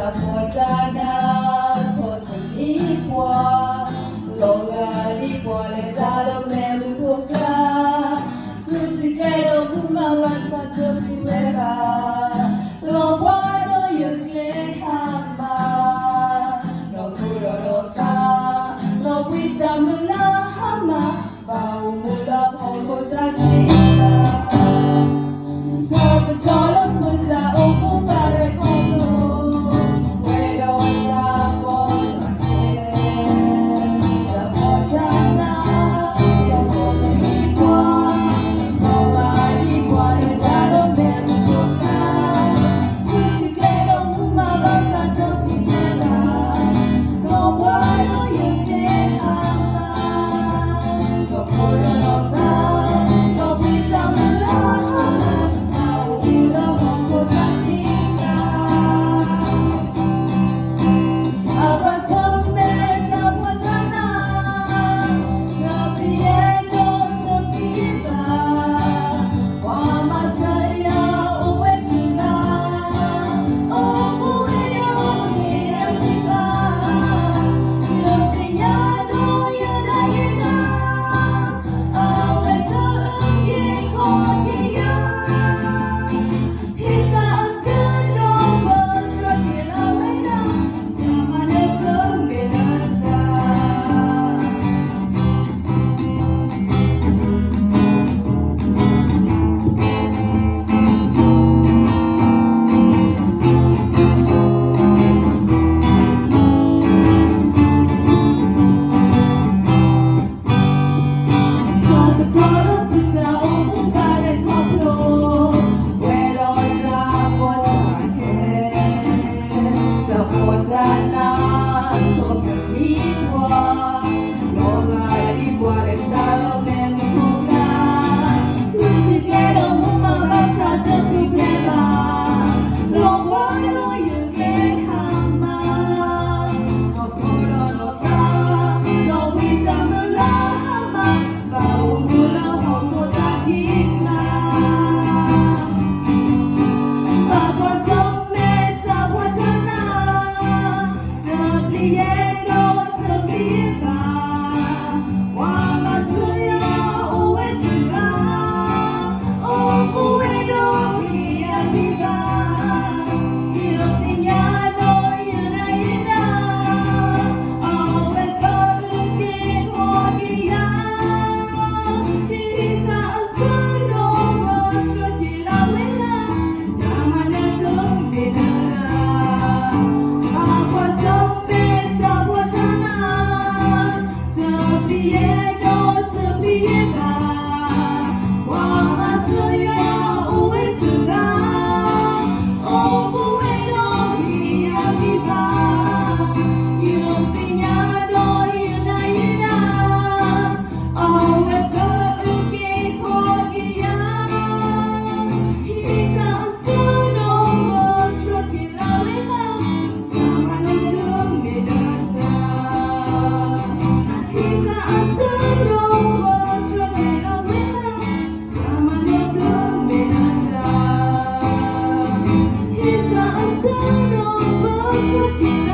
တၢ်ဖှီၣ်တၢ်နး ဆီၣ်သနံးပှၤ, လီၤဂာ်ဒ်ပှၤလဲၤတၢ်လၢမဲာ်မုၢ်ခိၣ်ကျါ, ဃုထံၣ်ကျဲဒီးမူမၤဘၣ်ဆၣ်တတုၤဝဲဘၣ်, လီၤဘှါဒီးယကျဲဟါမၢ်, ဒီးခိၣ်ဒီးဒီးသး, လီၤဘှံးတၢ်မုၢ်လၢ်ဟါမၢ်, ဘၣ်အိၣ်မူလၢဟီၣ်ခိၣ်တၢ်ခံးကျါ, ဆၢကတီၢ်လၢမုၢ်တၢ်အိၣ်မူဘၣ်လဲၤခီဖျိ, ပှဲၤဒီးတၢ်ကီတၢ်ခဲ, တၢ်ဖှီၣ်တၢ်နး, တၢ်ဆီၣ်သနံးပှၤ, လီၤဂာ်ဒ်ပှၤလဲၤတၢ်လၢမဲာ်မုၢ်ခိၣ်ကျါ, ဃုထံၣ်ကျဲဒီးမူမၤဘၣ်ဆၣ်တတုၤဝဲဘၣ်, လီၤဘှါဒီးယကျဲဟါမၢ်, ဒီးခိၣ်ဒီးဒီးသး, လီၤဘှံးတၢ်မုၢ်လၢ်ဟါမၢ်, ဘၣ်အိၣ်မူလၢဟီၣ်ခိၣ်တၢ်ခံးကျါ. အကွၢ်ဆၢၣ်မဲာ်တၢ်ဖှီၣ်တၢ်နး, တပျံၤဒီးတပျံၤဘၣ်, ပှၤမၤစၢၤယၤအိၣ်ဝဲတဂၤ, အိၣ်မူဝဲဒီးဟ့ၣ်အဂံၢ်ဘါ, ယသ့ၣ်ညါဒီးယနာ်ယနာ်, အဝဲကအုၣ်က့ၤခီၣ်က့ၤယၤ, ဟ့ၣ်သးအဆၢဒီးပၢဆှၢက့ၤလီၤဝဲဒၣ်, တၢ်မၤနၢၤကမ့ၢ်လၢတၢ် ဆၢကတီၢ်လၢပတၢ်အိၣ်မူဘၣ်လဲၤခီဖျိ, ပှဲၤဒီးတၢ်ကီတၢ်ခဲ, တၢ်ဖှီၣ်တၢ်နး, ဆီၣ်သနံးပှၤ, လီၤဂာ်ဒ်ပှၤလဲၤတၢ်လၢမဲာ်မုၢ်ခိၣ်ကျါ, ဃုထံၣ်ကျဲဒီးမူမၤဘၣ်ဆၣ်တတုၤဝဲဘၣ်, လီၤဘှါဒီးယကျဲဟါမၢ်, ဒီးခိၣ်ဒီးဒီးသး, လီၤဘှံးတၢ်မုၢ်လၢ်ဟါမၢ်, ဘၣ်အိၣ်မူလၢဟီၣ်ခိၣ်တၢ်ခံးကျါ. ဘၣ်ကွၢ်ဆၢၣ်မဲာ်တၢ်ဖှီၣ်တၢ်နး, တပျံၤဒီးတပျံၤဘၣ်, ပှၤမၤစၢၤယၤအိၣ်ဝဲတဂၤ, အိၣ်မူဝဲဒီးဟ့ၣ်အဂံၢ်ဘါ, ယသ့ၣ်ညါဒီးယနာ်ယနာ်, အဝဲကအုၣ်က့ၤခီၣ်က့ၤယၤ, ဟ့ၣ်သးအဆၢဒီးပၢဆှၢက့ၤလီၤဝဲဒၣ်, တၢ်မၤနၢၤကမ့ၢ်လၢတၢ်, ဘၣ်ကွၢ်ဆၢၣ်မဲာ်တၢ်ဖှီၣ်တၢ်နး, တပျံၤဒီးတပျံၤဘၣ်, ပှၤမၤစၢၤယၤအိၣ်ဝဲတဂၤ, အိၣ်မူဝဲဒီးဟ့ၣ်အဂံၢ်ဘါ, ယသ့ၣ်ညါဒီးယနာ်ယနာ်, အဝဲကအုၣ်က့ၤခီၣ်က့ၤယၤ, ဟ့ၣ်သးအဆၢဒီးပၢဆှၢက့ၤလီၤဝဲဒၣ်, တၢ်မၤနၢၤကမ့ၢ်လၢတၢ်, ဟ့ၣ်သးအဆၢဒီးပၢဆှၢက့ၤလီၤဝဲဒၣ်, တၢ်မၤနၢၤကမ့ၢ်လၢတၢ်, ဟ့ၣ်သးအဆၢဒီးပၢဆှၢက့ၤလီၤ